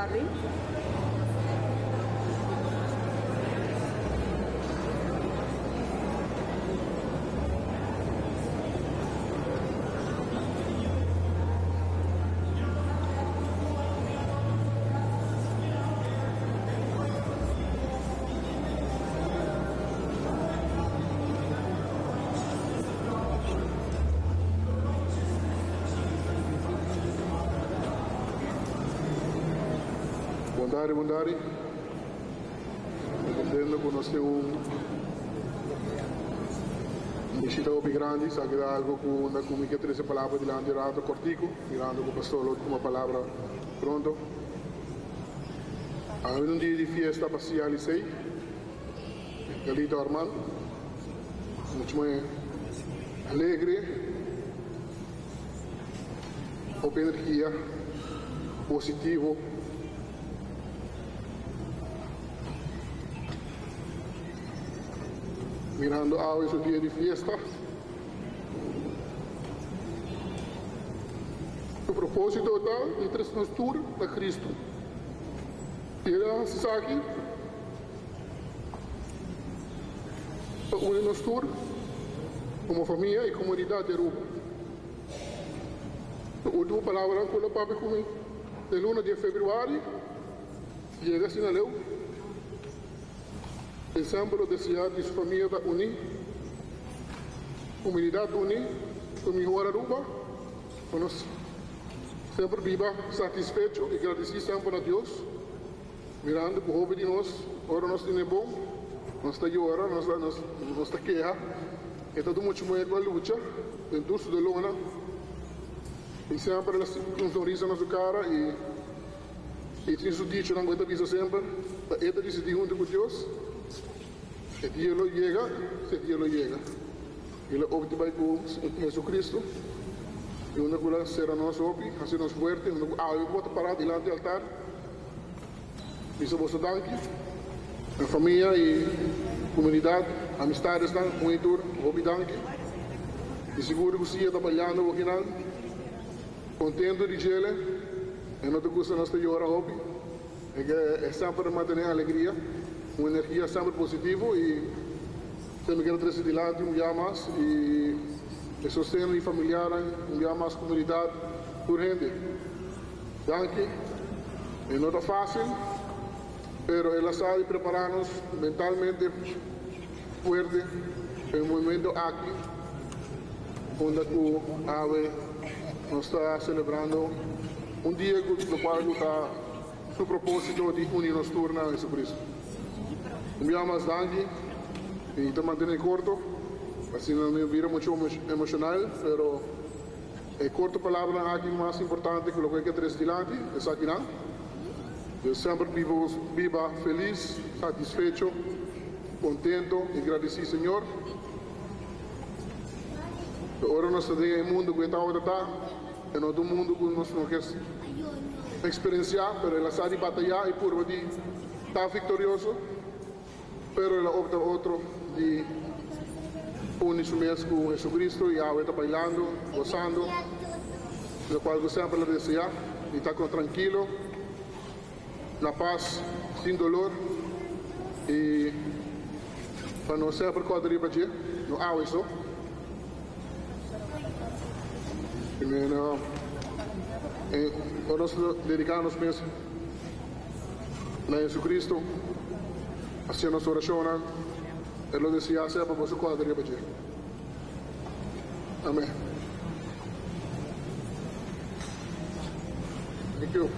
Bon tardi. Bon tardi, bon tardi. Mi contento cu nos tin un bishita hopi grandi. Esaki ta algo cu unda cu mi ke trece palabra dilanti un rato cortico, mirando cu pastor lo tuma palabra pronto. Awe ta un dia di fiesta pa Sia Licey, Galito Armand, mucho mas alegre, hopi energia positivo. Mirando awe su dia di fiesta. Su propósito ta di trese nos tur na Cristo. I el a hasi esaki pa uni nos tur komo famia i komunidat di Aruba. E último palabranan ku el a papia ku mi den luna di februari yega asina leu. E semper lo deseá di su famia ta uní, komunidat uní, ku mihor Aruba, pa nos semper biba satisfecho i gradisí semper na Dios, mirando ku hopi di nos ora nos tene bon, nos ta yora, nos ta keha. E ta muchu muhé ku a lucha den tur su dolónan i semper el a sinti un sonrisa na su kara i I tin su dichonan ku e ta bisa semper, ta e ta disidí huntu ku Dios, e dia lo yega, si e dia lo yega. I lo opti bai ku Jesucristo, i unda ku lo sera nos hopi, hasi nos fuerte, unda ku awe bo ta pará dilanti altar, bisa boso danki, na famia i komunidat, amistadesnan, un i tur, hopi danki. I sigur ku sia ta baliando bokinan. Contento di djele, e no ta gusta nos ta yora hopi, e ke e semper ta mantene alegria, un energia semper positivo y esei mi kier a trece dilanti un bia mas y e sosten di familiarnan, un bia mas comunidad, tur hende. Danki, e no ta facil, pero el a sa di prepara nos mentalmente fuerte pa e momento aki unda cu awe nos ta celebrando un dia cu locual cu ta su proposito di uni nos tur na Jesucristo. Un bia mas danki y ta mantene corto asina no mi bira mucho emocional pero e corto palabranan aki mas importante cu loke ke trece dilanti esakinan. Dios semper biba felis, satisfecho, contento y gradici Señor. Pero ora nos ta den e mundo cu e tawata ta, e no ta un mundo cu nos no kier experiencia, pero el a sa di bataya y purba di ta victorioso, pero el a opta otro di uni su mes cu Jesucristo y awe ta bailando, gozando, locual cu semper el a desea, di ta con trankilo, na pas, sin dolor, y pa nos semper corda riba dje, no awe so. Ora nos dedica nos mes na Jesucristo, haciendo nos oracionnan, E lo desea semper boso corda riba dje. Amen. Thank you.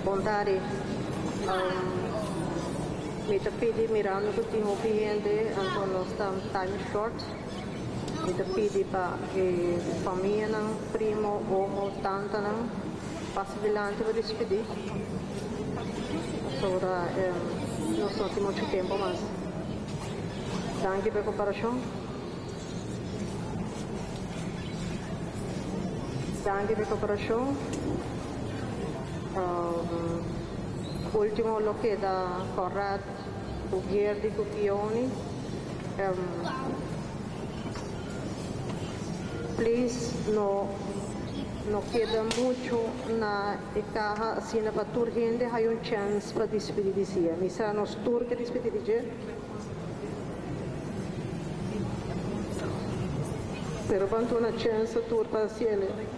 Bon tardi. Mi ta pidi mirando ku tin hopi hende, anto nos ta time short. Mi ta pidi pa e famianan, primo, omo, tantanan pasa dilanti pa despidi. Pasobra nos no tin muchu tempu mas. Danki pa e koperashon. Danki pa e koperashon. Ultimo lo keda Conrad ku Gerdy ku Kioni. Please no no keda muchu na e kaha asina pa tur hende haya un chèns pa dispidi di sia. Mi sa nos tur ke dispidi di dje. Pero ban duna chèns a tur pa hasiele.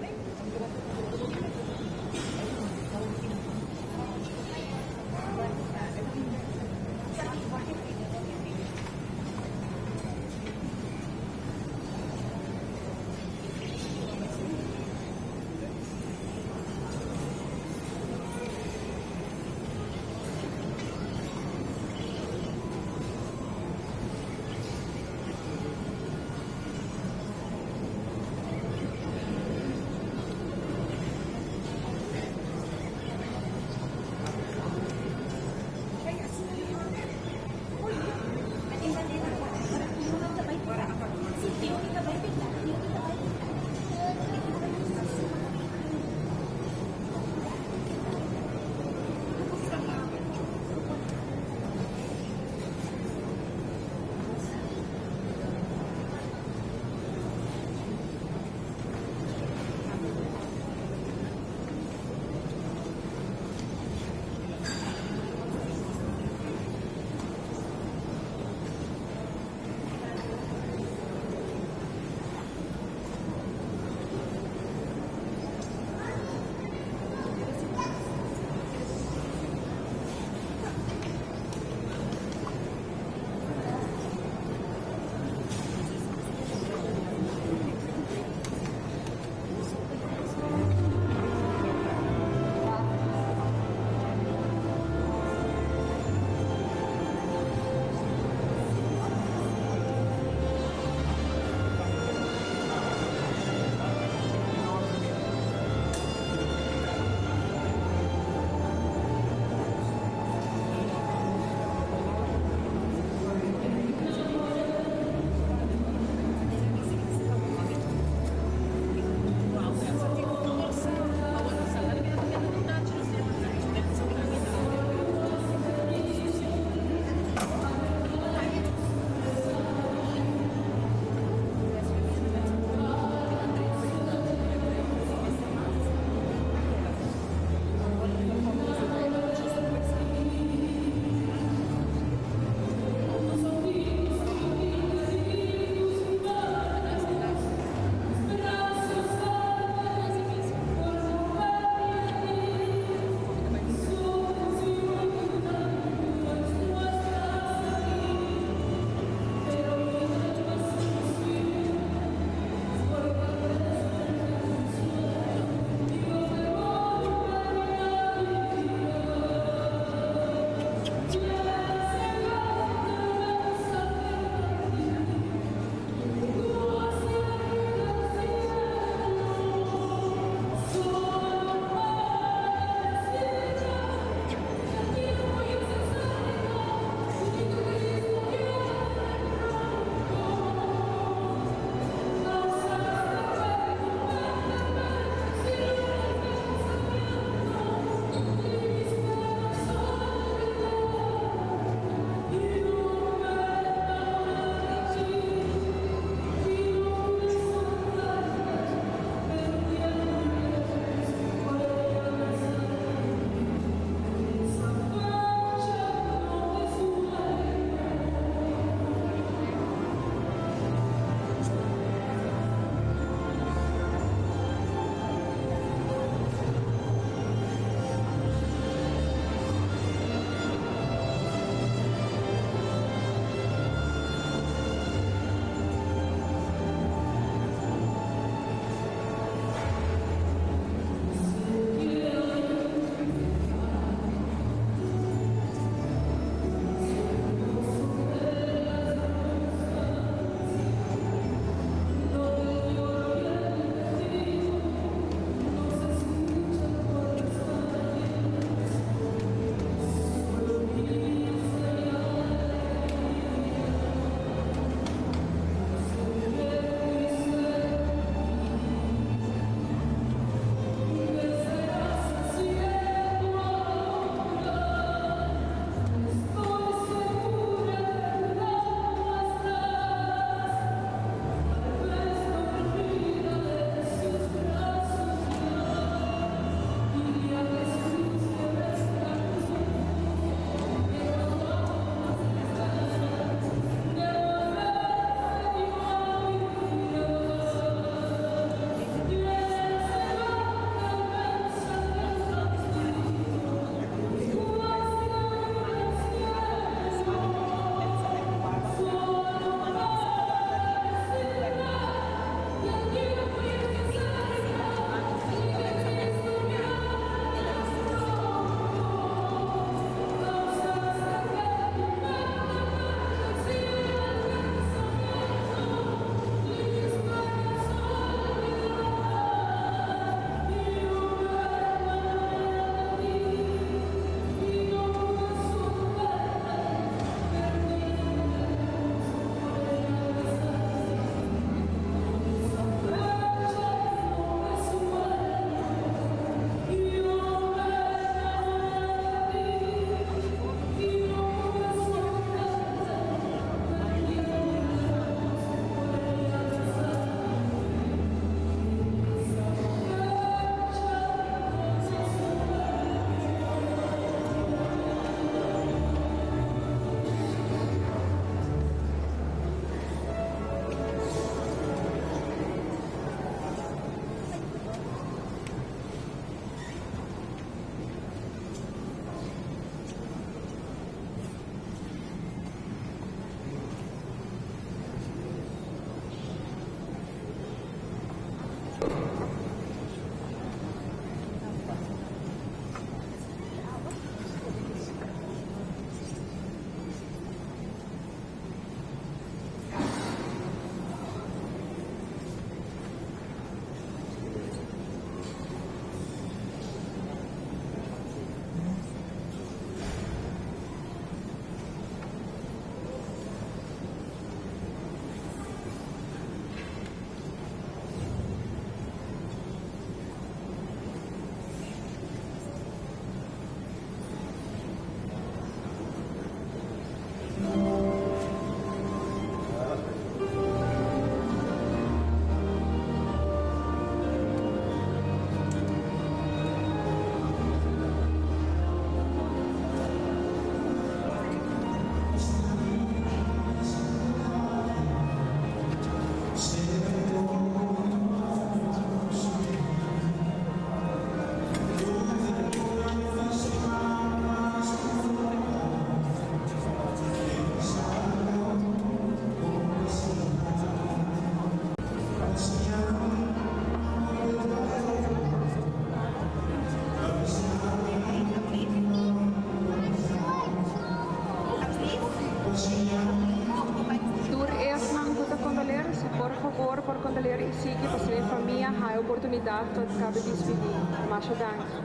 oportunidat pa kaba despedí. Masha danki.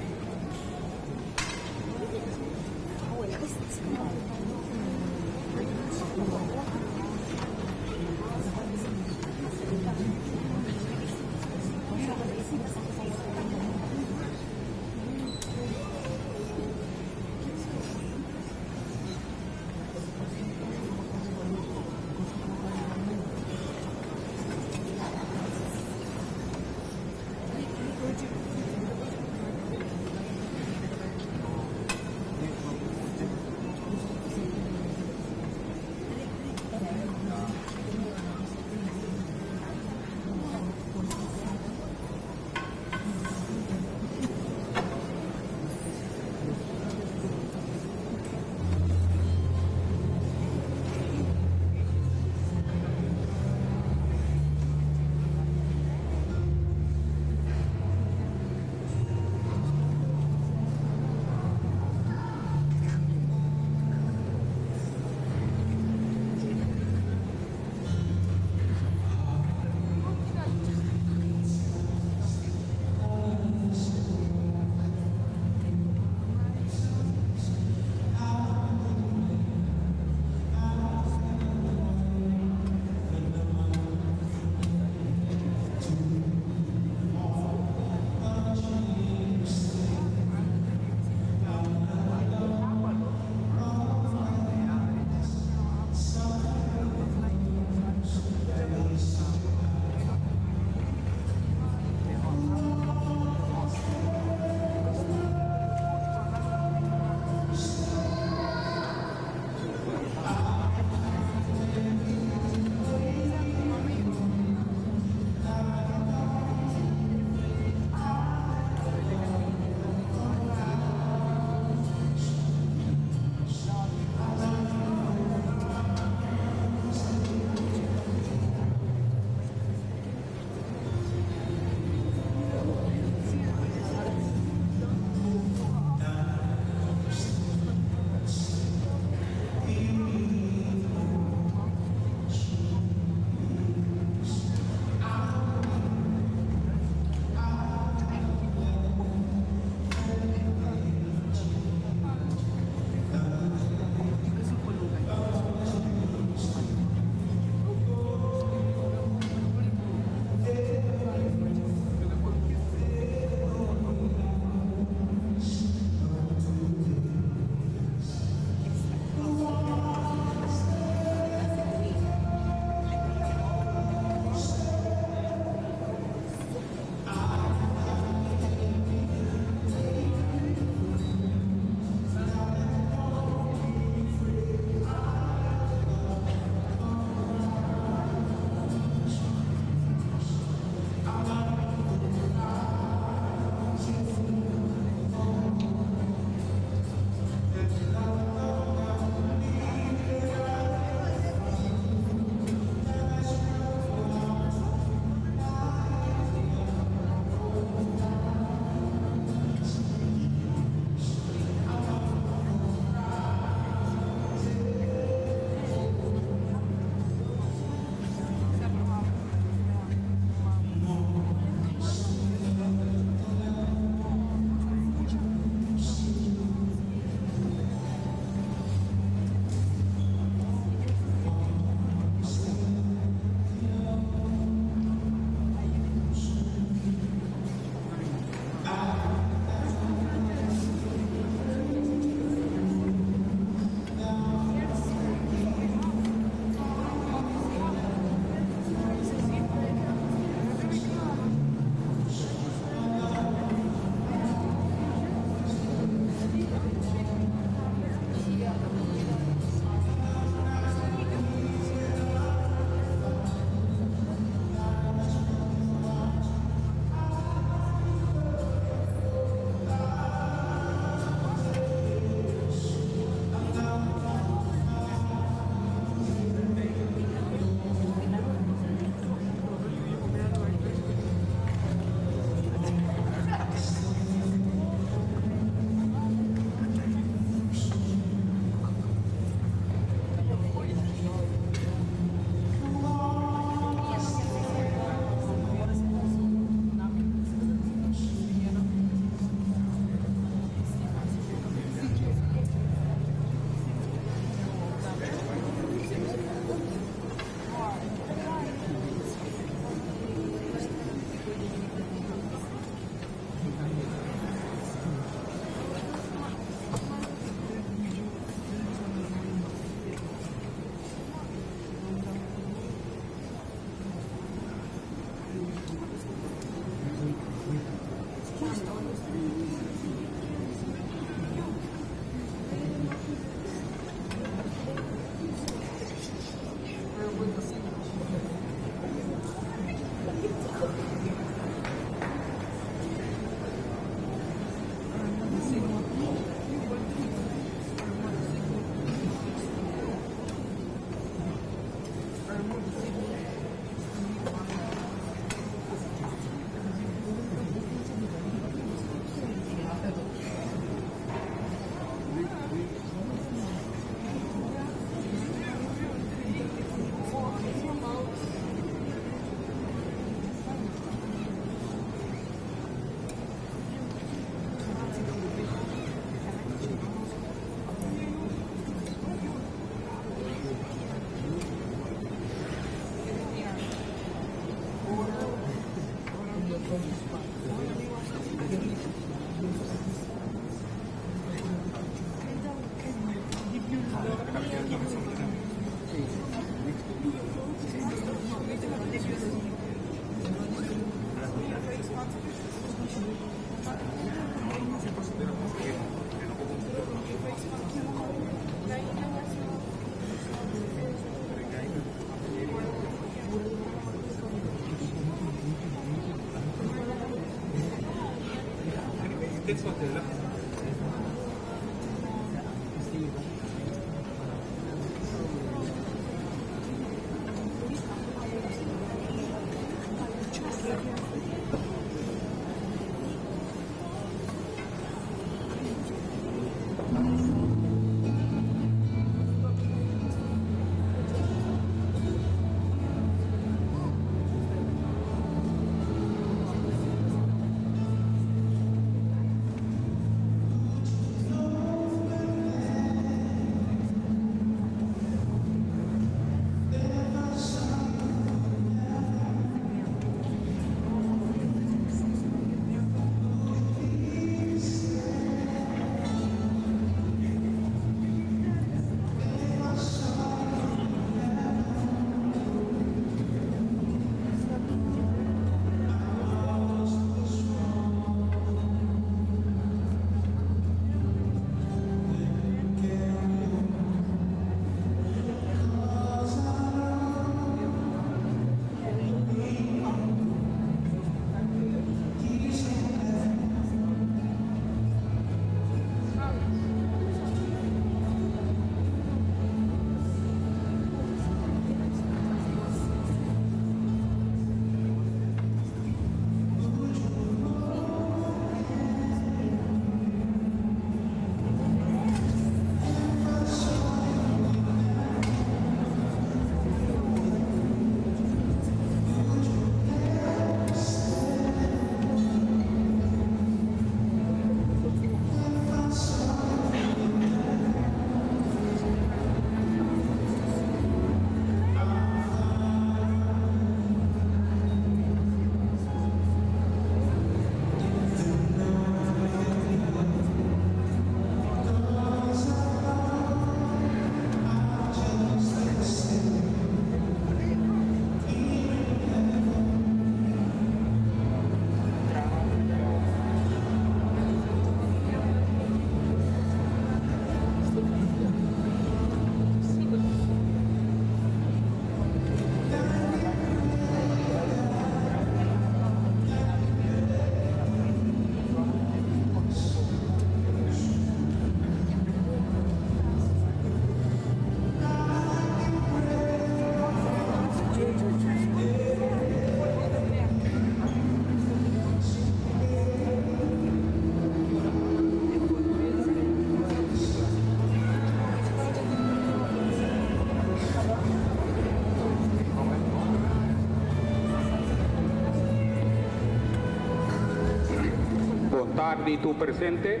Bon tardi tur presente.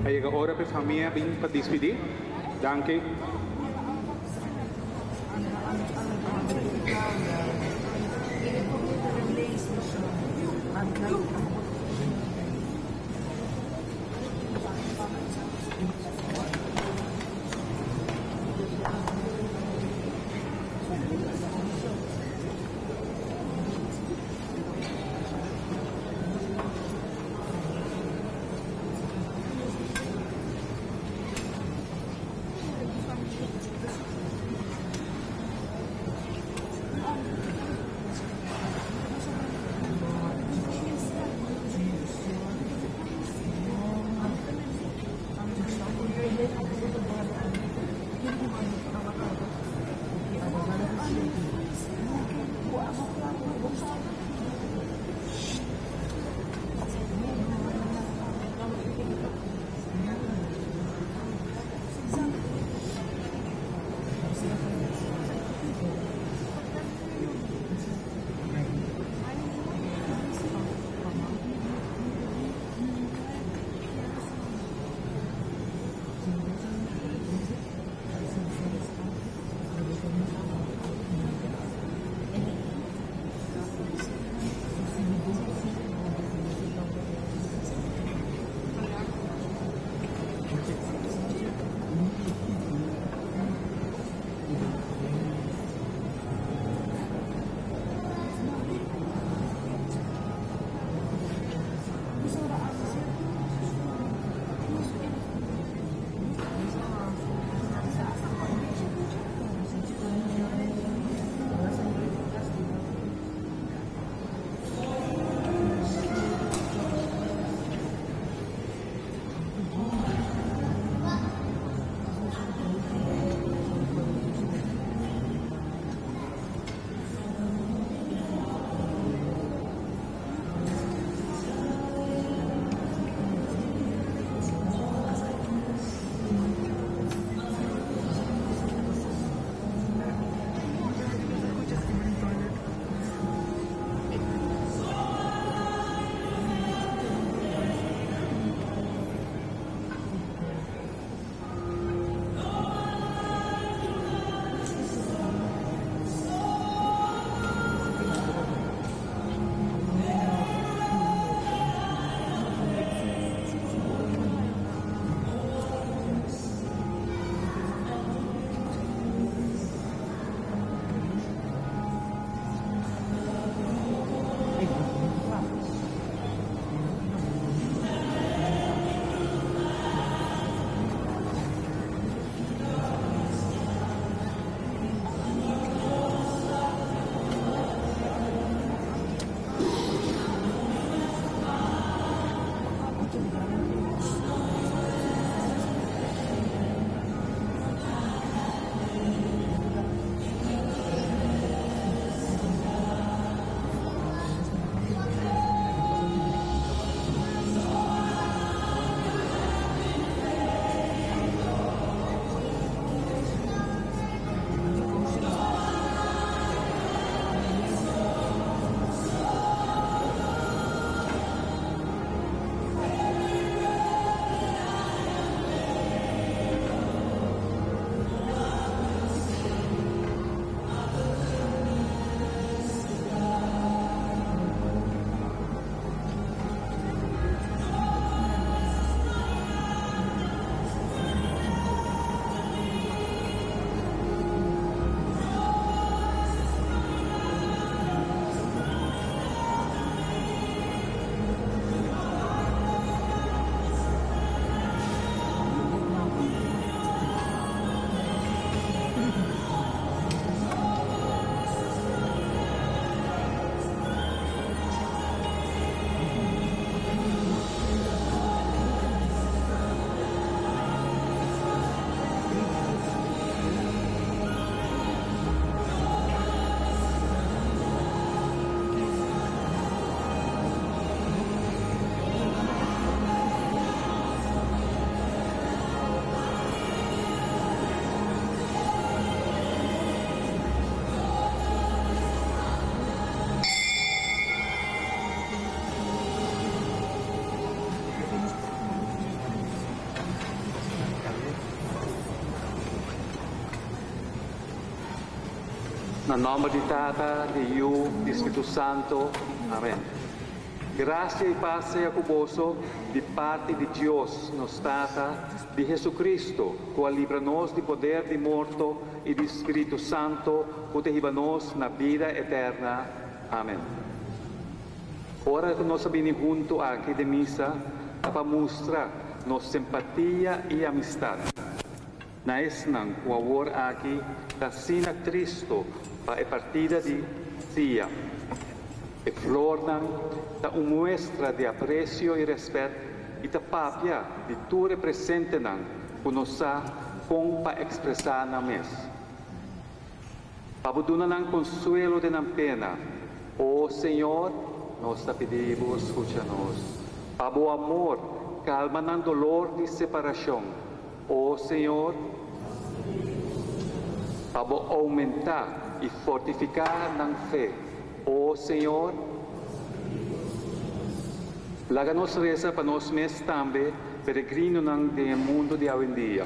A yega ora pa e famia bin pa dispidi. Danki. Na nòmber di Tata, di Yu, di Spiritu Santu. Amèn. Grasia i pas sea ku boso di parti di Dios, nos Tata, di Hesu-Kristu, ku a libra nos di poder di morto, i di Spiritu Santu, ku ta hiba nos na bida eterna. Amèn. Ora ku nos a bini huntu aki den misa ta pa mustra nos simpatia i amistat na esnan ku awor aki ta asina tristu pa e partida di Sia. E flornan ta un muestra di apresio i rèspèt i ta papia di tur e presentenan ku no sa kon pa ekspresá nan mes. Pa bo duna nan konsuelo den nan pena. O Señor, nos ta pidi bo skucha nos. Pa bo amor kalma nan dolor di separashon. O Señor, pa bo oumentá i fortifiká nan fe. O Señor, laga nos resa pa nos mes tambe, peregrinonan den e mundu di awendia.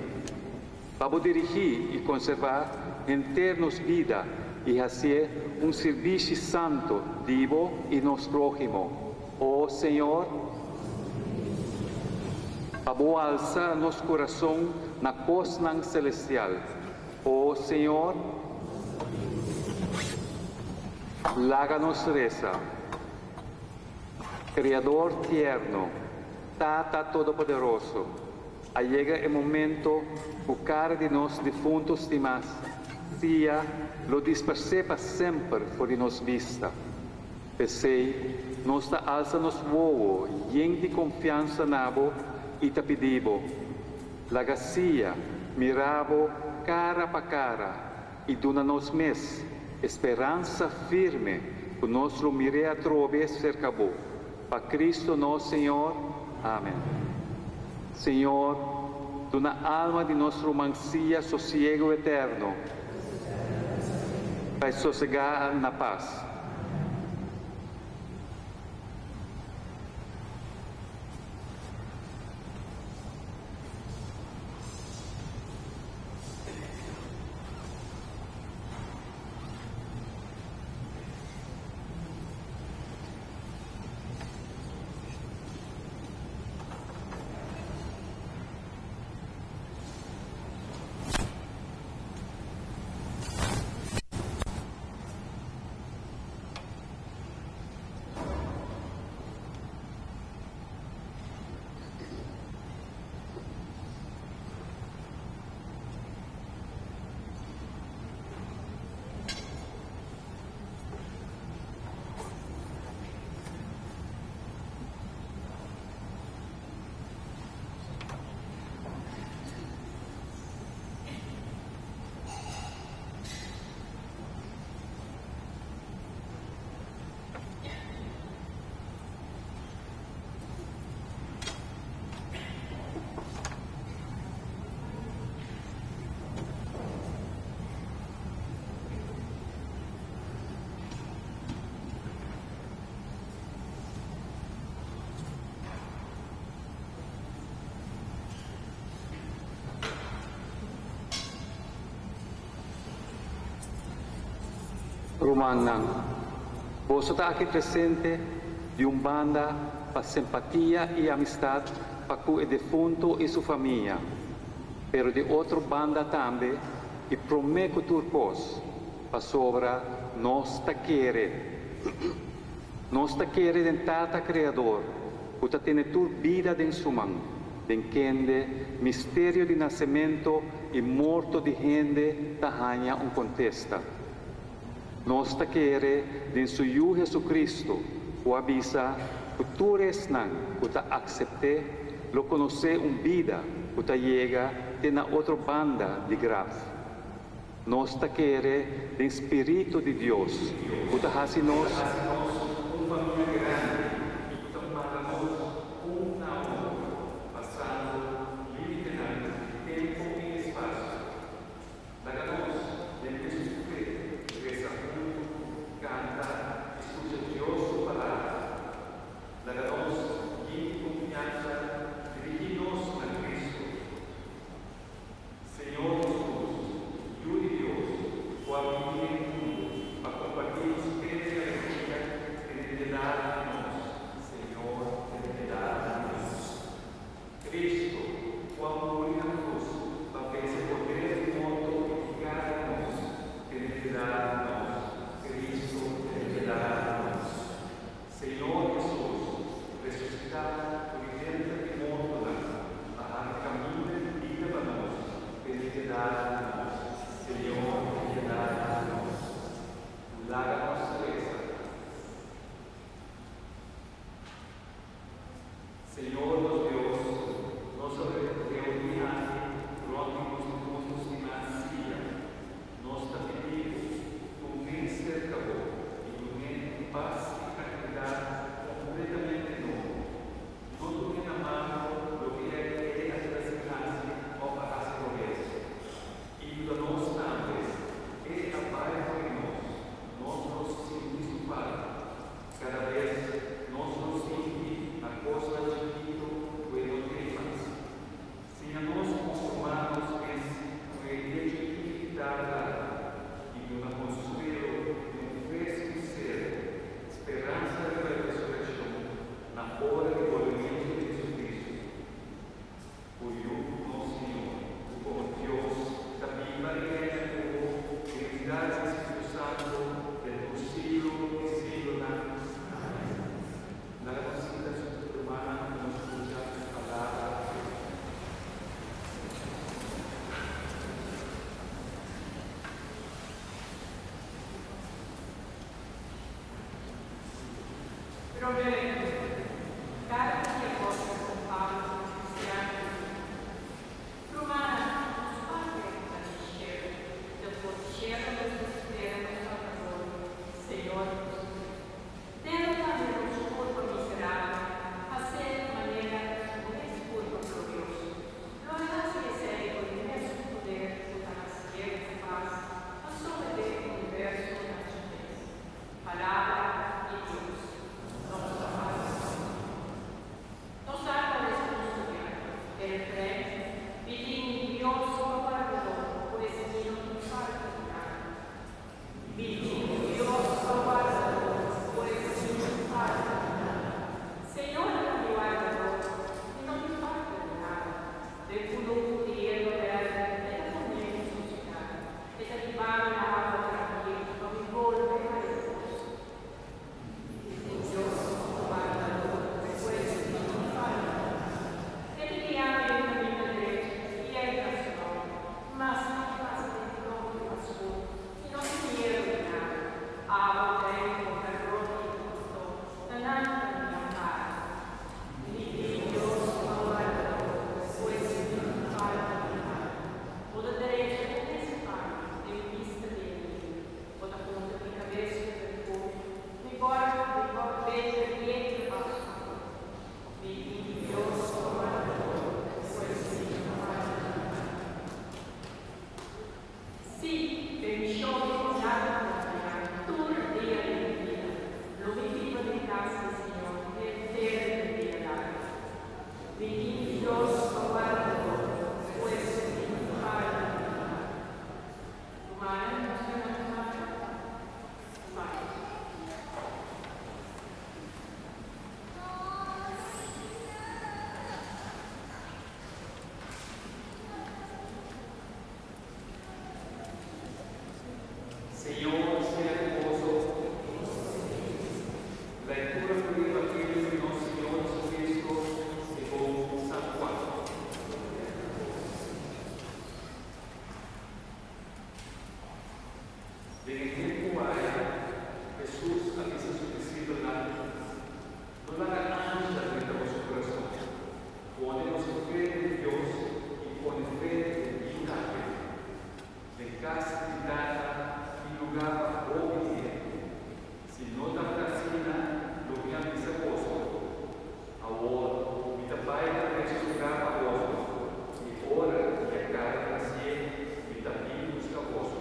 Pa bo dirigí i konservá henter nos bida i hasié un sirbishi santu di bo i nos próhimo. O Señor, pa bo alsa nos kurason na kosnan selestial. O Señor, laga nos resa. Kreador tierno, Tata Todopoderoso, A yega e momento ku kara di nos difuntu stimá Sia lo disparsé pa semper for di nos bista. P'esei, nos ta alsa nos wowo yen di konfiansa na bo i ta pidi bo, Laga Sia mira bo kara pa kara i duna nos mes e speransa firme ku nos lo mir'é atrobe serka bo. Pa Cristo nos Señor. Amen. Señor, duna alma di nos ruman Sia sosiego eterno, pa e sosegá na pas. Rumannan, boso ta aki presente di un banda pa simpatia i amistat pa ku e defuntu i su famia, pero di otro banda tambe i promé ku tur kos, Pasobra nos ta kere. Nos ta kere den Tata Kreador, ku ta tene tur bida den Su man, den kende misterio di nasementu i morto di hende ta haña un kontesta. Nos ta kere den Su Yu Hesu-Kristu, ku a bisa ku tur esnan ku ta aksept'é lo konosé un bida ku ta yega te na otro banda di graf. Nos ta kere den Spiritu di Dios ku ta hasi nos un famia grandi i ku ta mara nos un na otro pasando límitenan di tempu i espasio. Laga nos, den mesun fe, resa huntu, kanta i skucha Dios su Palabra. Laga nos, yin di konfiansa, dirigí nos na Kristu. Señor Jesus, Yu di Dios, ku a bini den mundu. Promé Karta di Apòstel San Pablo na Kristiannan di Rumannan, nos Pape ku ta den shelu, den for di shelu nos ta spera nos Salbador, Señor Jesucristo. Tendo tambe nos kurpa miserabel, hasé manera su mes kurpa glorioso. Lo e hasi esei ku e mesun poder ku ta hasié kapas pa someté e universo na su mes. Palabra di Dios. Nos ta pasa Señor. Nos ta corresponsorial e refren, Mi tin mi Dios pa wardador, pues mi no tin falta di nada. Mi tin mi Dios pa wardador, pues mi no tin falta di nada. Señor ta mi wardador, mi no tin falta di nada. Den kunuku di yerba berde e ta pone mi sosegá. E ta hiba mi na awa trankil pa mi bolbe haya forsa. Mi Dios wardador, pues mi no tin falta di nada. E ta guia mi den kaminda drechi i e ta su nòmber. Maske mi pasa den doló i paskur, mi no tin miedu di nada. Abo den bo garoti i bo bastòn, na nan ta mi amparo. Mi tin Dios pa wardador, pues mi no tin falta di nada. Bo ta drecha bo mes parti den bista di enemigu. Bo ta hunta mi kabes ku perfume, mi bòrda mi beter yen di pas ku bo. Mi tin Dios pa wardador, pues mi no ta falta di nada. Sí, bendishon i bondat ta kompañá mi tur dia di mi bida. Lo mi biba den kas di Señor henter mi bida largu. Mi tin Dios pa wardador, pues mi no ta falta di nada. Rumannan, nos ta na kumanda? Kumanda. Señor sea ku boso. Lectura for di Evangelio di nos Señor Jesucristo segun San Juan. Den e tempu aya, Hesus a bisa su disipelnan, No laga ansha drenta boso kurason. Pone boso fe den Dios i pone fe den mi tambe. Den kas di mi Tata tin lugá pa hopi hende. Si no tabata asina, lo mi a bisa boso. Awor, mi ta bai pa drecha lugá pa boso, i ora mi a kaba di hasié, mi ta bin buska boso.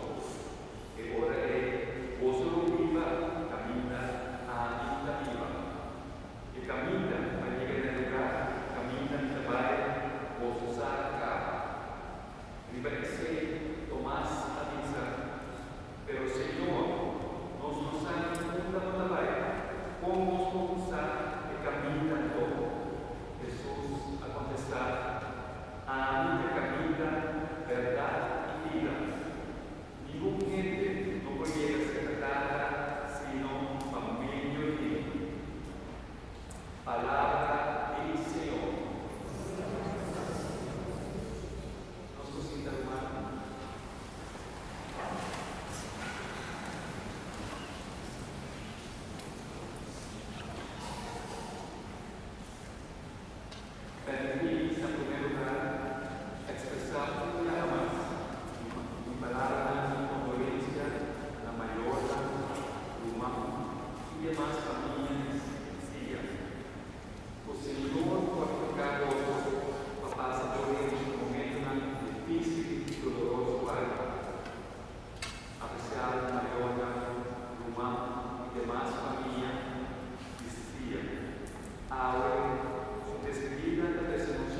E ora ei, boso lo biba kaminda ami ta biba. E kaminda pa yega na e lugá kaminda mi ta bai, boso sa kaba. Riba esei, Tomas a bisa, Pero Señor, nos no sa ni unda bo ta bai, kon nos por sa e kaminda anto? Hesus a kontestá, Ami ta e kaminda, bèrdat i bida. Ningun hende no por yega serka Tata sino pa medio di mi. Palabra di Señor. Nos por sinta rumannan. Permití na promé lugar ekspresá un biaha mas mi palabranan di kondolensia na mayornan, ruman i demas famia di Cecilia. Ku Señor fortifiká boso pa pasa dor di e momentunan difísil i doloroso aki. Apresiado mayornan, ruman i demas famia di Cecilia. Awe, su despedida ta trese nos.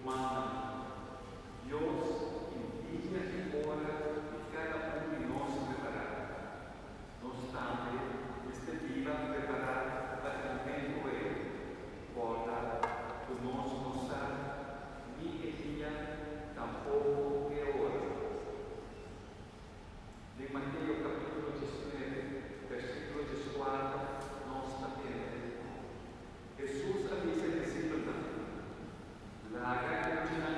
Rumannan, Dios tin dia i ora di kada un di nos prepará. Nos tambe mester biba prepará pa e momento ei. Kòrda ku nos no sa ni e dia tampoko e ora. Den Mateo kapítulo 19, versíkulo 14, nos ta tende Hesus a bisa e disipelnan, Laga e muchanan.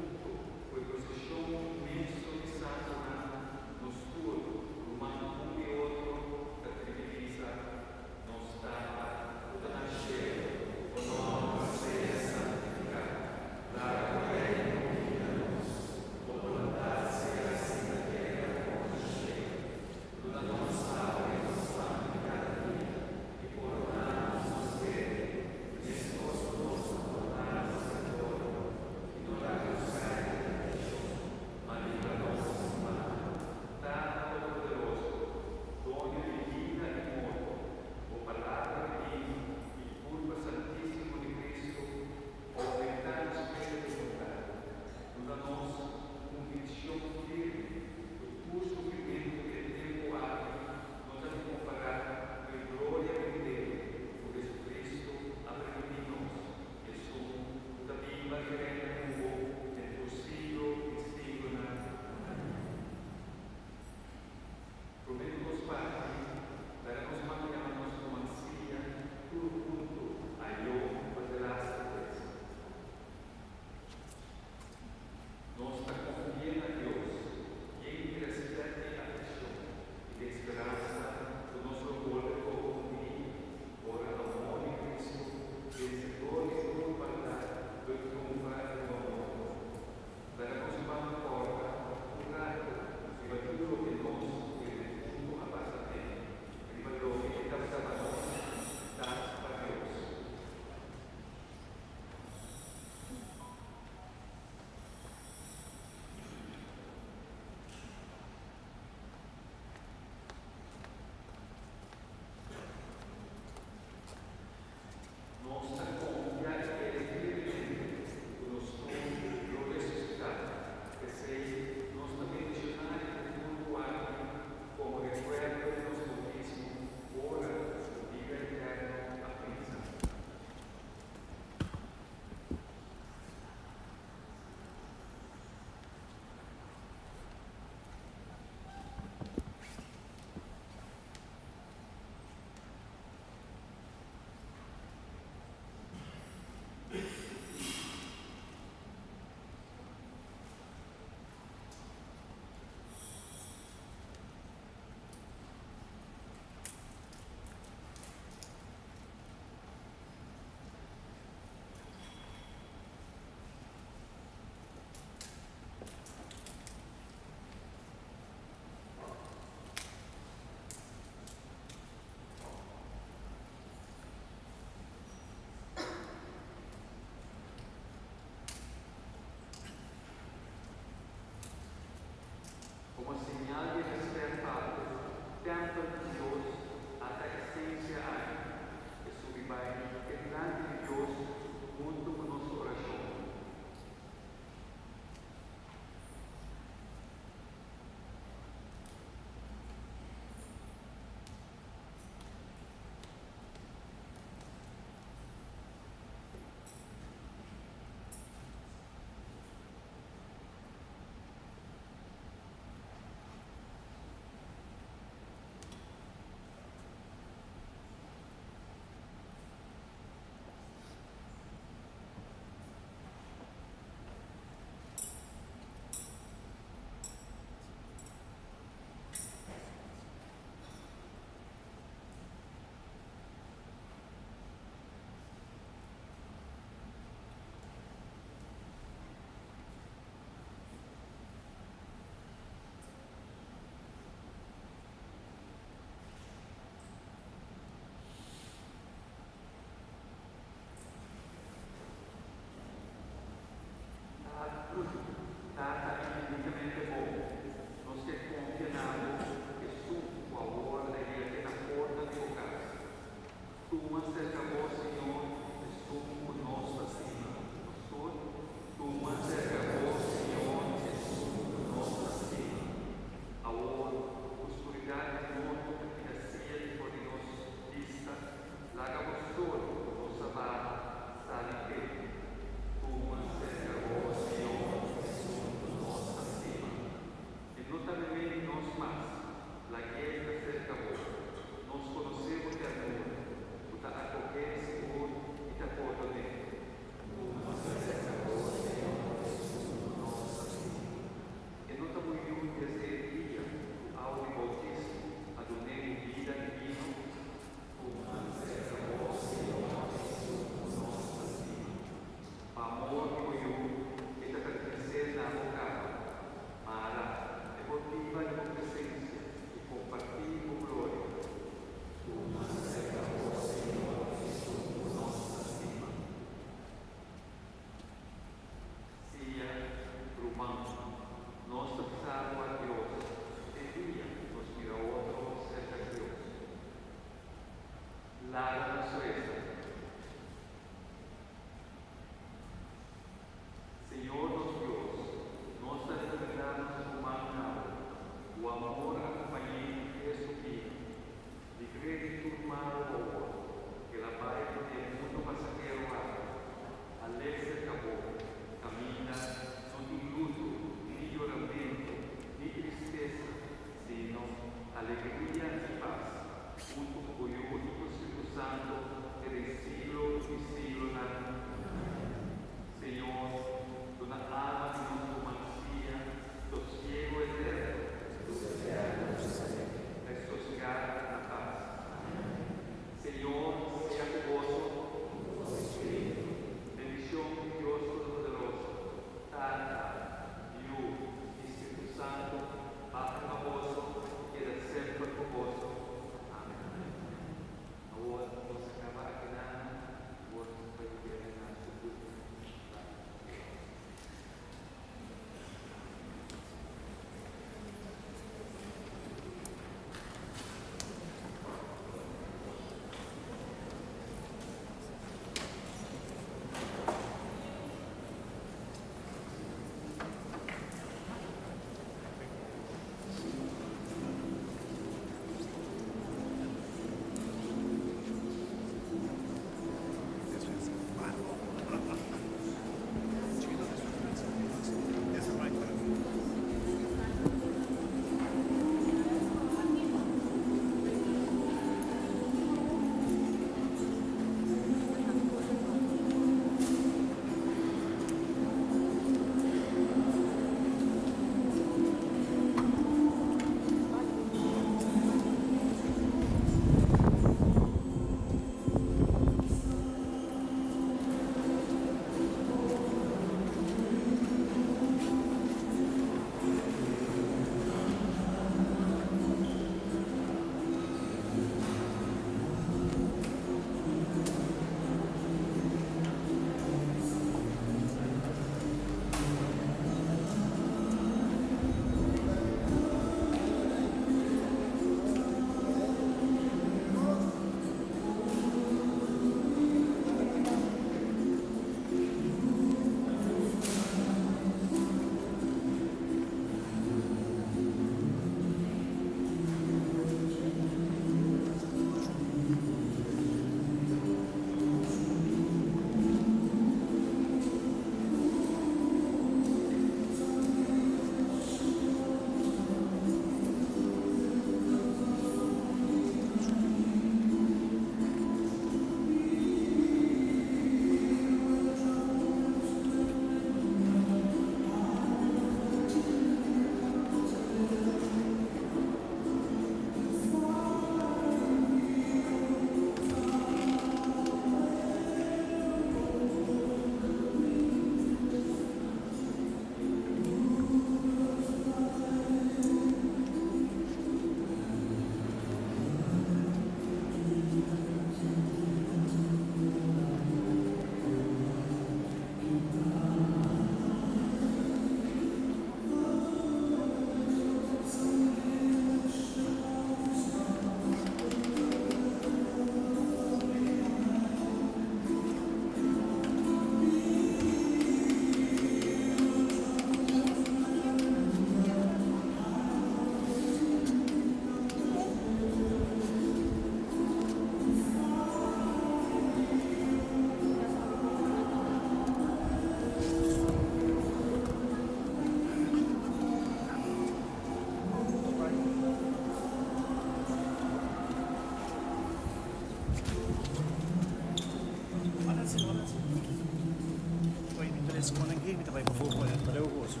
Esconan aki mi ta bai pafó pone pareu ku boso.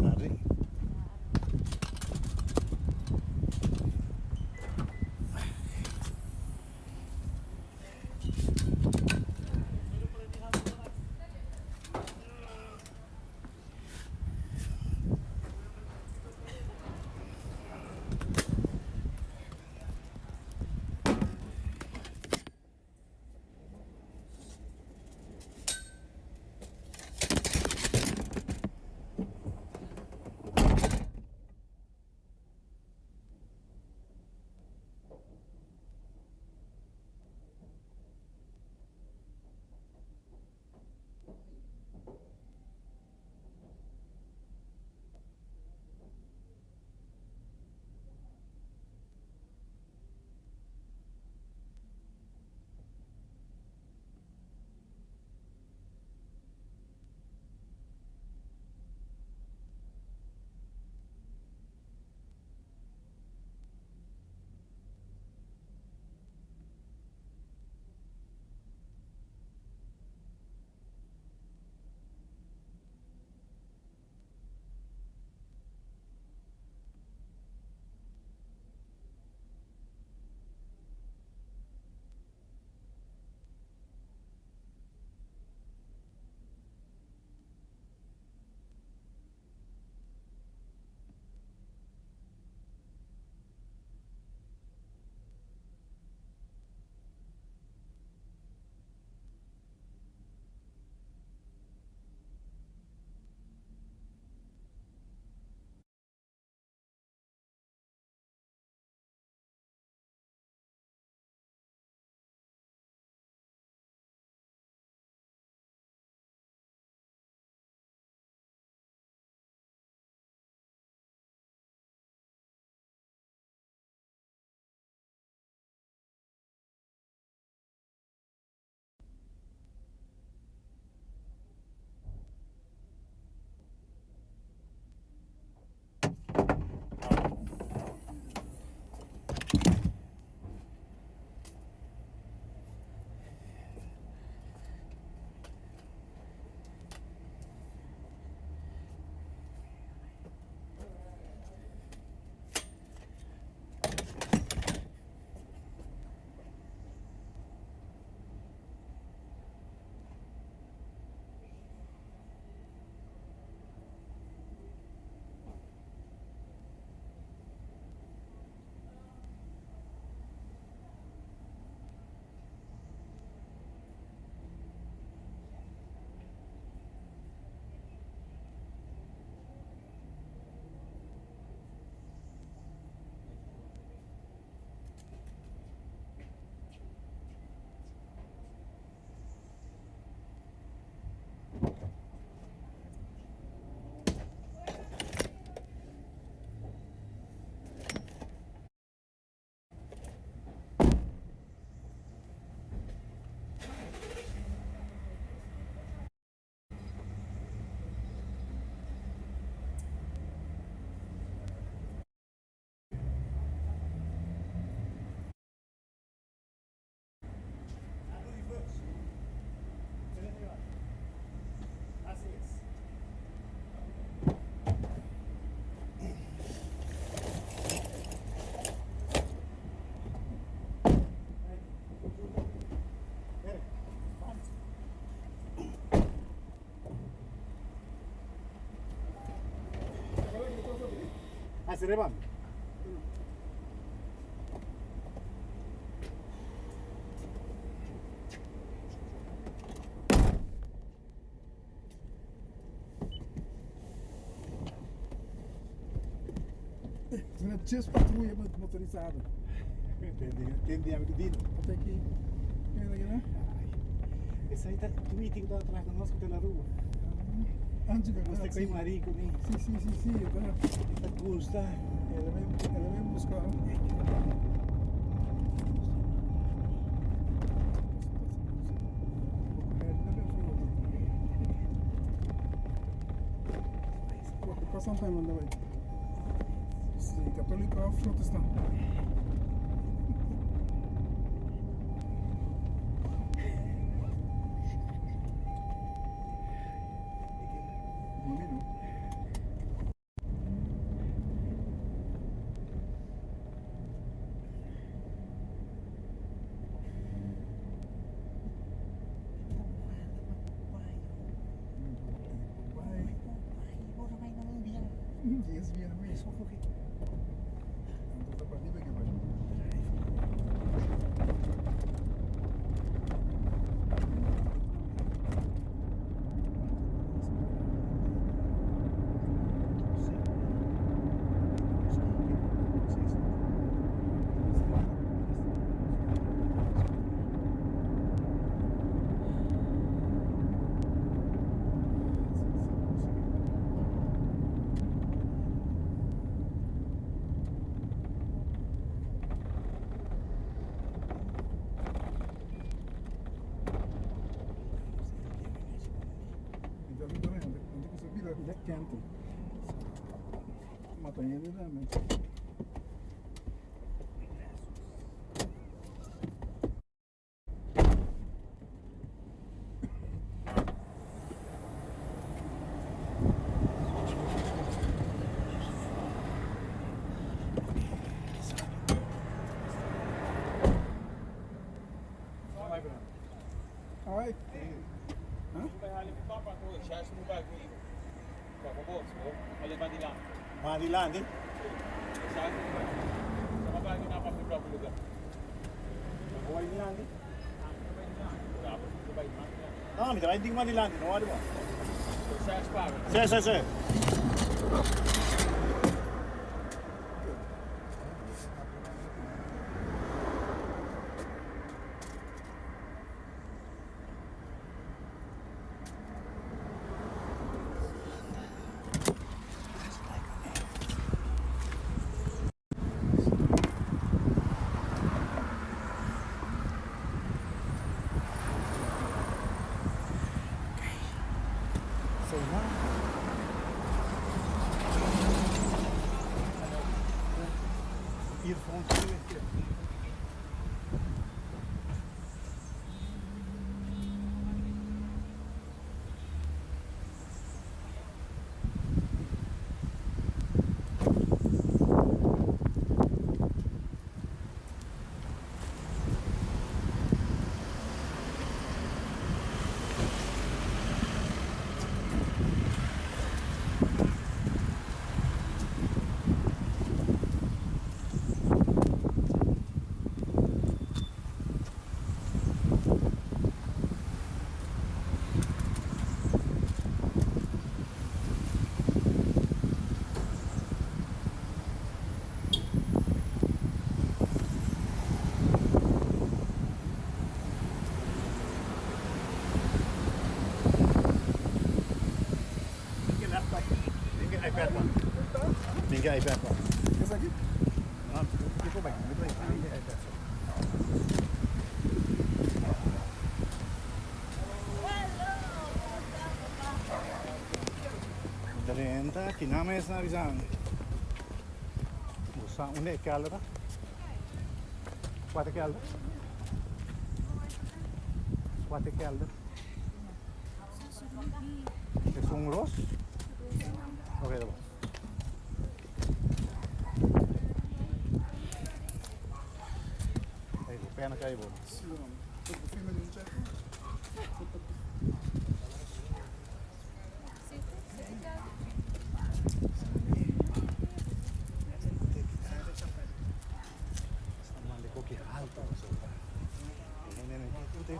Tardi. Aseré mami. Een chess patrouille motorizado. Entende algo dino. Até aqui. Quem é Esse aí tá meeting tá atrás conosco na rua. Antes de Você com marico nem. Sim, sim, sim, sim. Tá gusta. Ela mesmo buscou. Pasando nan ta bai. Si católico of protestant. Mami no. Dies bia mes. Anto ta parti ke bai. Kente. Mata hende tambe. Alright. Madilandi. No, mi trae Madilandi, no vale. Sí, sí, sí. Minha iPad pa. Esaki? No, kiko bai? Mi bai. Minha iPad. Drenta, que nome é esse narizão? Usa onde é kelder? Quatro kelder? Quatro kelder? É um ros? Ok, tá bom. Aí, o pé na cai, bom.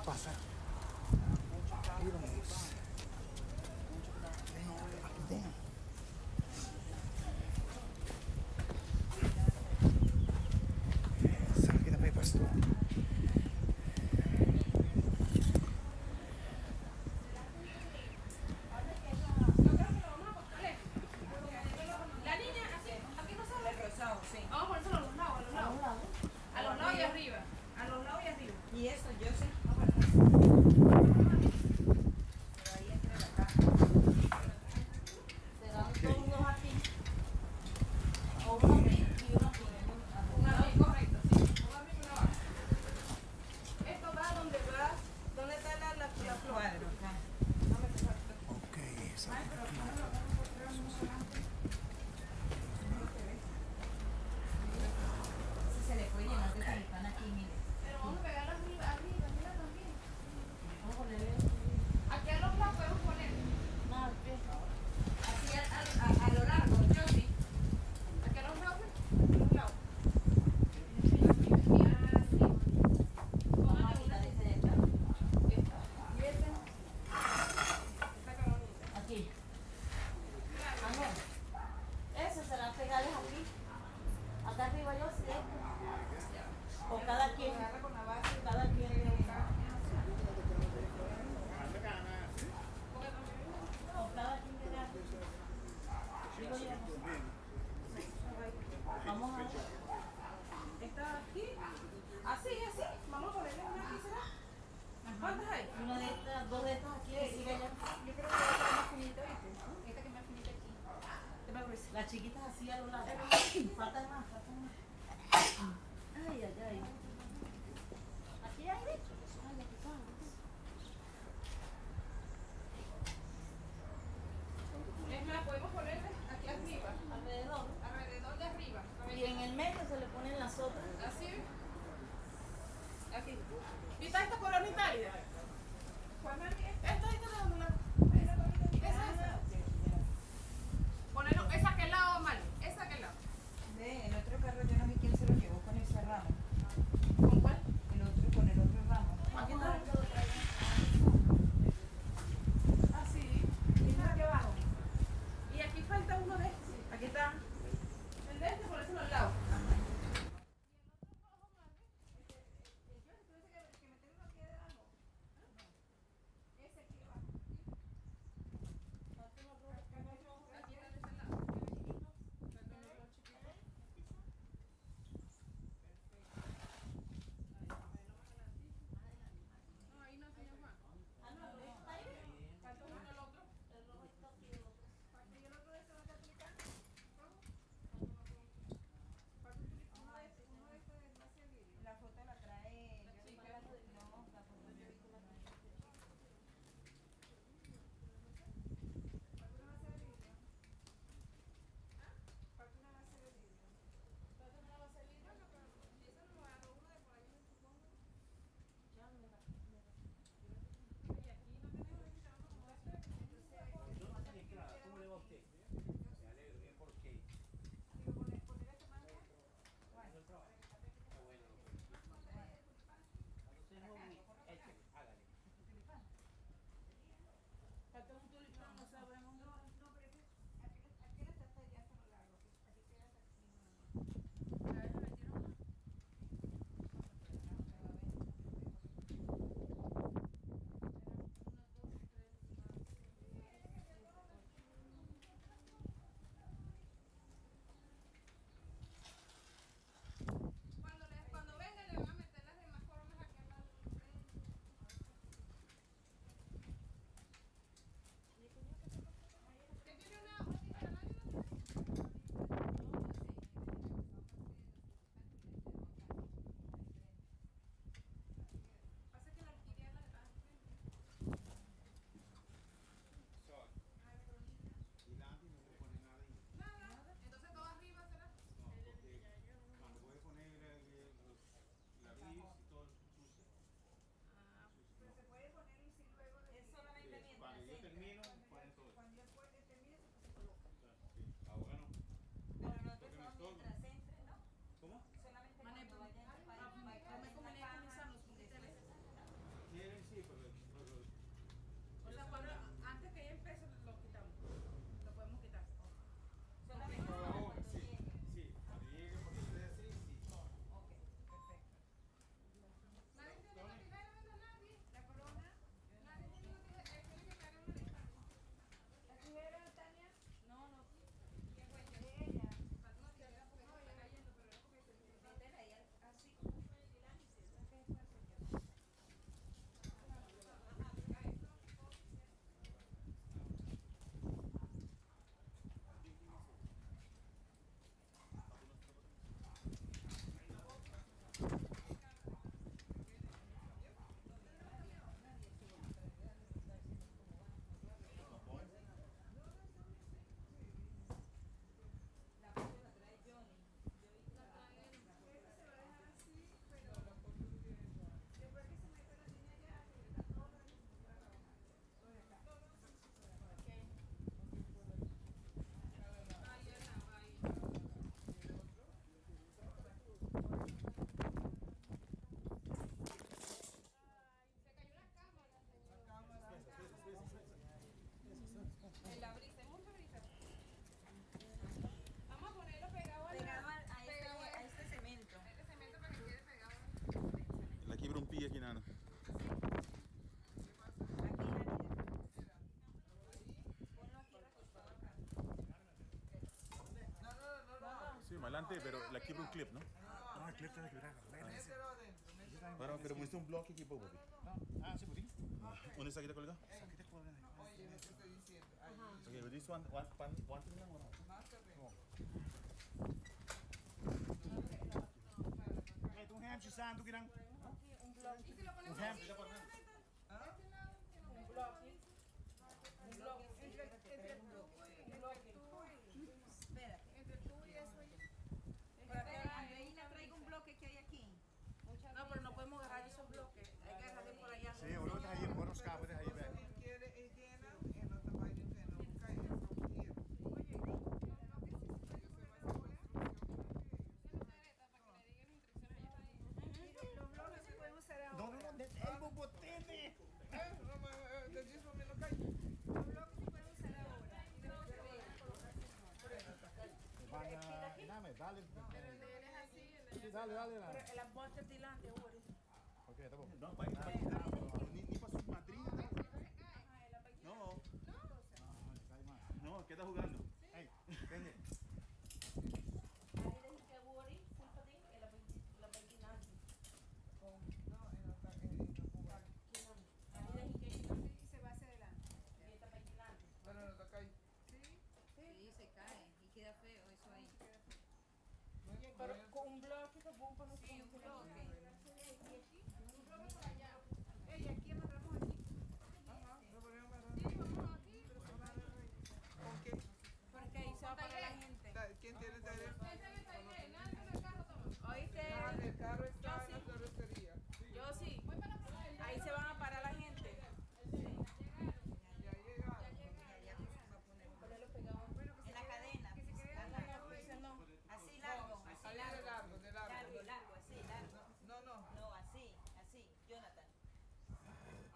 Passa. Será que dá para ir pastor? La línea así, aquí no sale. El rosado, sí. Vamos a ponérselo a los lados, a los lados. A los lados y arriba. A los lados y arriba. Y eso, yo sé. Serán todos unos artistas. Vamos a ver. Esta aquí. Así, así. Vamos a ponerle una aquí, ¿será? ¿Cuántas hay? Una de estas, dos de estas aquí que sigue allá. Yo creo que esta es más finita, ¿viste? Esta que es más finita aquí. Esta es más gruesa. Las chiquitas así a los lados. Faltan más, faltan más. Ay, ay, ay. Aquí hay. Ay, aquí está. Es más, podemos ponerle aquí arriba. Alrededor. Alrededor de arriba. Y en el medio se le ponen las otras. Así. Aquí. ¿Viste esta coronita ahí? ¿Cuál mami? Esta, esta de una. Esa, esa. Ponerlo, esa que lado, mal. Esa que lado. Ve, el otro carro yo no sé quién se lo llevó con ese ramo. ¿Con cuál? El otro con el otro ramo. Aquí está. Ah, sí. Esta de aquí abajo. Y aquí Malante, pero la quiebra un clip, ¿no? No, el clip está quebrado. Bueno, pero muestra un bloque aquí, poco, papi. Ah, sí, pues sí. ¿Dónde está aquí colgado? Aquí te cuelgan. Oye, lo que estoy diciendo. Ahí. Okay, but this one, one, one, one thing, one. Más Hey, un hemsje staan, doe je dan? Un bloque. Un hemsje. Un bloque. Un bloque. Entre el tubo y Un bloque. Espérate. Entre tú y eso. Andreina, traigo un bloque que hay aquí. No, pero no podemos agarrar esos bloques. Hay que agarrarle por allá. Sí, hoor, dat hij hier, schapen, dat hij hier bij. Él quiere, él llena, él no te va a ir, él no cae, él no quiere. Oye, yo sé más de construcción. Los bloques se pueden usar ahora. No, no, no, net elbow botene. No, maar dat is wel met elkaar. Los bloques se pueden usar ahora. Van, dame, dale. Sí, dale, dale. dale. Pero el bloque delante, ahora. Ok, está bom. No, pa, pa, ni, ni para su madrina. No. No, ¿qué está jugando? Hey, vende. No, en la en la Y se va hacia adelante. Pero no toca ahí. Sí, se cae y queda feo eso ahí. Pero con un bloque que bomba no Sí, un bloque. Un bloque por allá. Ey, aquí amarramos aquí. Ajá, lo ponemos amarrado. aquí. ¿Con qué? Porque ahí se va a parar la gente. ¿Quién tiene taller? ¿Oíste? Ah, el carro está Yo en la floristería. Yo sí. Ahí se van a parar la gente. Ya llegaron. En la cadena. No. Así largo, así Ahí de largo. largo, de largo. Largo, largo, así, largo. No, no. No, así, así, Jonathan.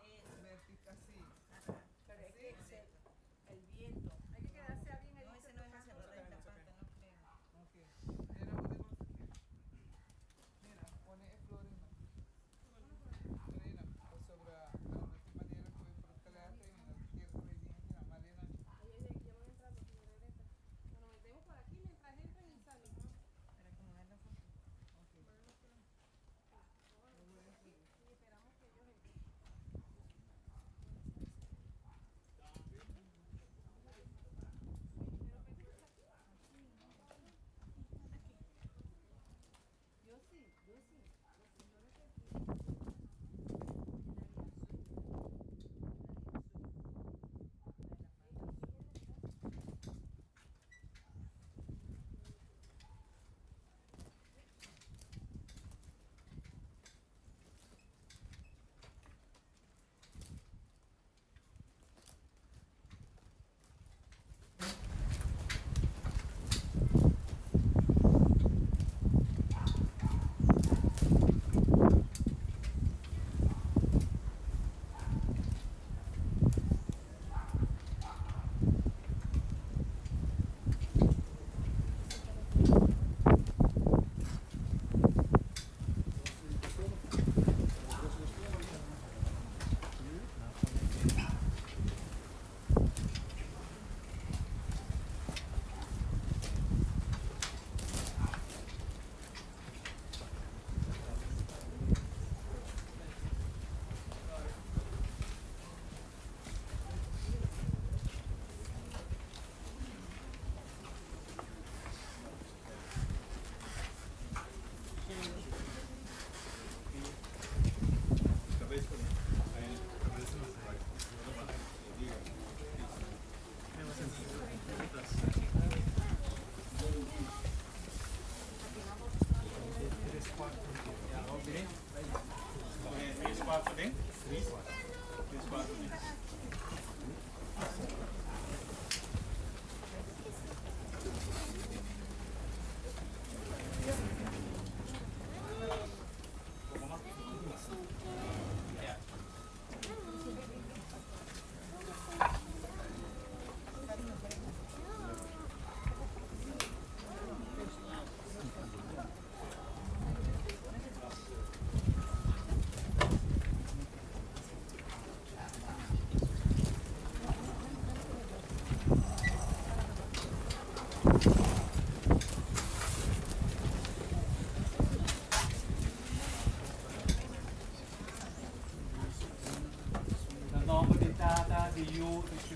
Eso. Vertical, así. Pero es que el viento. Hay que quedarse alguien No, ese no es hacia la pata, no creo. Ok. Mira, ponemos aquí. Mira, pone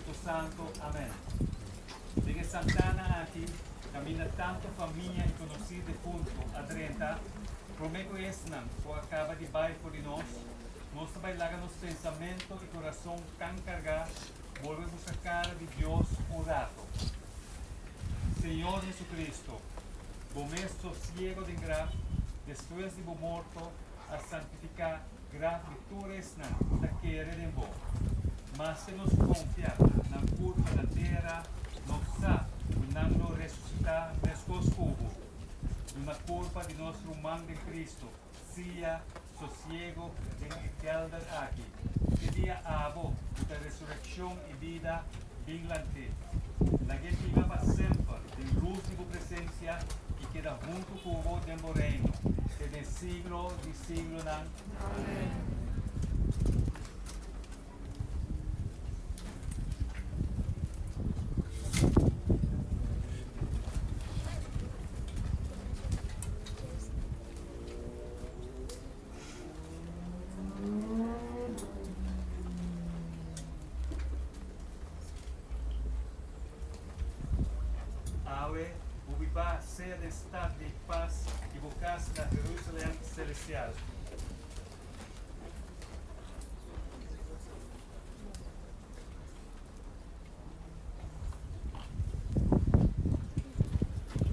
Spirito Santo. Amen. Den e santana aki, caminda tanto famia y conoci defunto a drenta, prome cu esnan cu a caba di bay for di nos, nos ta bay laga nos pensamento y corazon tan carga bolbe busca cara di Dios un rato. Señor Jesucristo, Bo mes sosiego den graf despues di Bo morto a santifica graf di tur esnan cu ta kere den Bo. Maske nos confia nan curpa na tera, nos sa cu nan lo resucita mescos cu Bo. Duna curpa di nos ruman den Cristo sia sosiego den e kelder aki. Te dia Abo cu ta resureccion y bida bin lant'é. Lag'é biba pa semper den luz di Bo presencia y keda hunto cu Bo den Bo reino te den siglo di siglonan. Amen. Awe, bo biba sea den stad di pas i bo kas na Jerusalem celestial.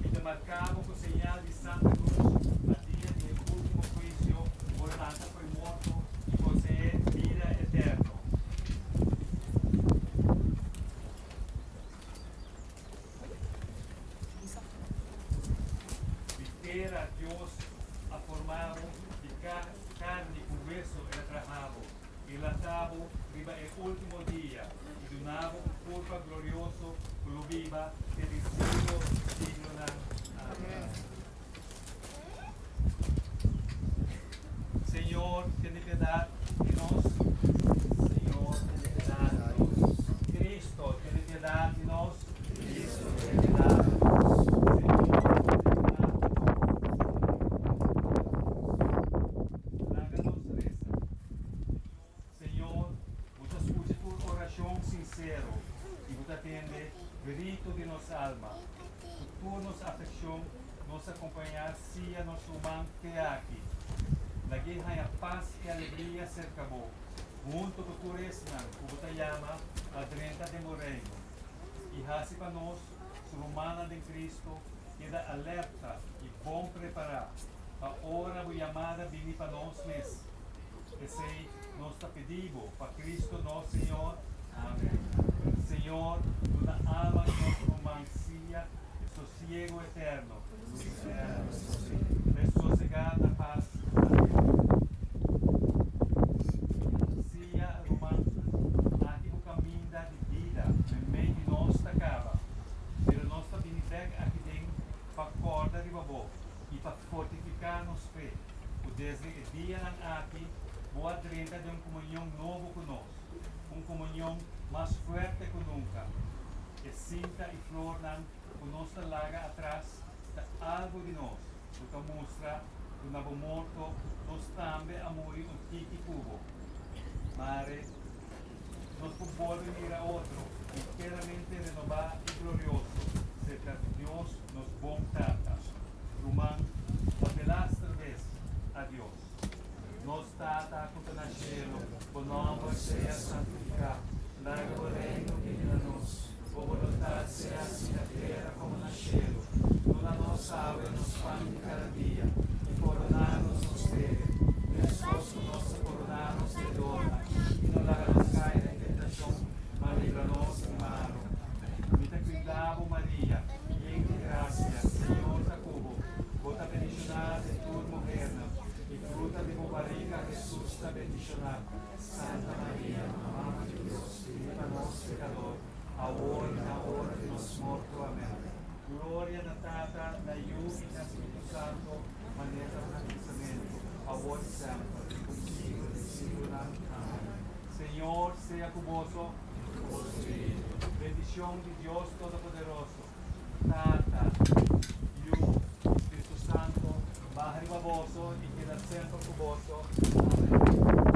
Mi ta marca bo cu señal di Santa Cruz pa dia di e ultimo huicio bo lanta for e morto y posee bida eterno. Di tera Dios a forma bo, di carni cu hueso el a traha bo. I lanta bo riba e ultimo dia, i duna bo un kurpa glorioso ku lo biba te di siglo di siglonan. Amen. Señor, tene piedat di nos. Señor, tene piedat di nos. Cristo, tene piedat di nos. Cristo, tene piedat di nos. Señor, tene piedat di nos. Laga nos resa. Señor, Bo ta scucha tur oracion sincero y Bo ta tende grito di nos alma. Cu tur nos afeccion nos acompaña sia nos ruman te aki. Lag'é haña paz y alegria cerca Bo, hunto cu tur esnan cu Bo ta yama pa drenta den Bo Reino. Y haci pa nos, su rumannan den Cristo, keda alerta y bon prepara pa ora Bo yamada bini pa nos mes. P'esei nos ta pidi Bo, pa Cristo nos Señor. Amen. Señor, duna alma di nos ruman sia e sosiego eterno. P'e sosegá na pas. Amen. Sia, ruman, aki bo kaminda di bida meimei di nos ta kaba, pero nos ta bini bèk aki den pa kòrda riba bo i pa fortifiká nos fe. Ku desde e dianan aki bo a drenta den un komunion nobo ku nos, un komunion mas fuerte ku nunka. E sinta i flornan ku nos ta laga atras ta algu di nos ku ta mustra ku na bo morto nos tambe a muri un tiki ku bo. Mare nos por bolbe mira otro enteramente renobá i glorioso serka Dios nos bon Tata. Ruman, pa delaster bes, adios. Nos Tata ku ta na shelu, bo nòmber sea santifiká. Laga bo Reino bini na nos. Bo boluntat sea hasi na tera komo na shelu. Duna nos awe nos pan di kada dia, i pordoná nos nos debe, meskos ku nos ta pordoná nos dedornan. I no laga nos kai den tentashon, ma libra nos di malu. Mi ta kuidá bo, Maria. Yen di grasia, Señor ta ku bo. Bo ta bendishoná den tur muhernan, i fruta di bo bariga, Hesus, ta bendishoná. Santa Maria, Mama di Dios, pidi pa nos pekador, awor i na ora di nos morto. Amèn. Gloria na Tata, na Yu i na Spiritu Santo, manera tabata na kuminsamentu, awor i semper, i por siglo di siglonan. Amèn. Señor sea ku boso. Bendicion di Dios Todopoderoso, Tata, Yu, y Spiritu Santo, baha riba boso y keda semper cu boso. Amen.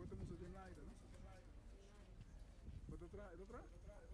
Bo ta musa den aire, no? Bo ta traha, e ta traha?